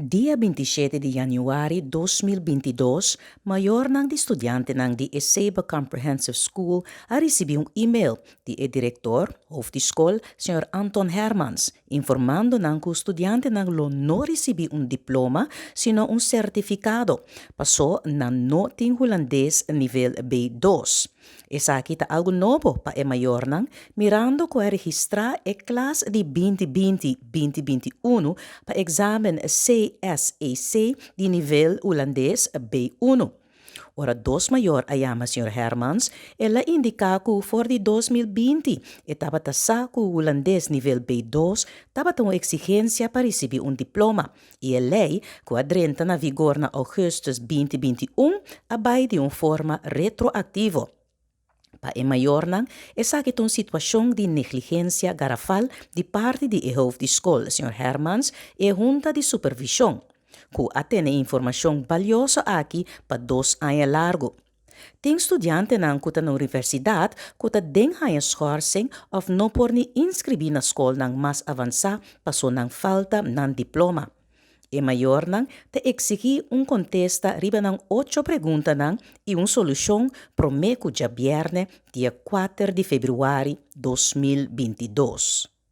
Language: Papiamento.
Dia 27 di januari 2022, mayornan di studiantenan di Eseba Comprehensive School a ricibi un e-mail di e director, hoofd di school, Sr. Anton Hermans, informando nan cu studiantenan lo no ricibi un diploma, sino un certificado, paso nan no tin Hulandes nivel B2. Esaki ta algo nobo pa e mayornan, mirando cu a registra e klas di 2020-2021 pa examen CSEC di nivel Hulandes B1. Ora dos mayor a yama Sr. Hermans, el a indica cu for di 2020 e tabata sa cu Hulandes nivel B2 tabata un exigencia pa ricibi un diploma y e ley cu a drenta na vigor na augustus 2021 a bay di un forma retroactivo. Pa e mayornan, esaki ta un situacion di negligencia garafal di parti di e hoofd di school, Sr. Hermans, y hunta di supervision, cu a tene informacion valioso aki pa 2 aña largo. Tin studiantenan cu ta na universidad cu ta den haya schorsing of no por ni inscribi na scolnan mas avansa paso nan falta nan diploma. E mayornan ta exigi un contesta riba nan ocho preguntanan y un solucion prome cu diabierne dia 4 di februari 2022.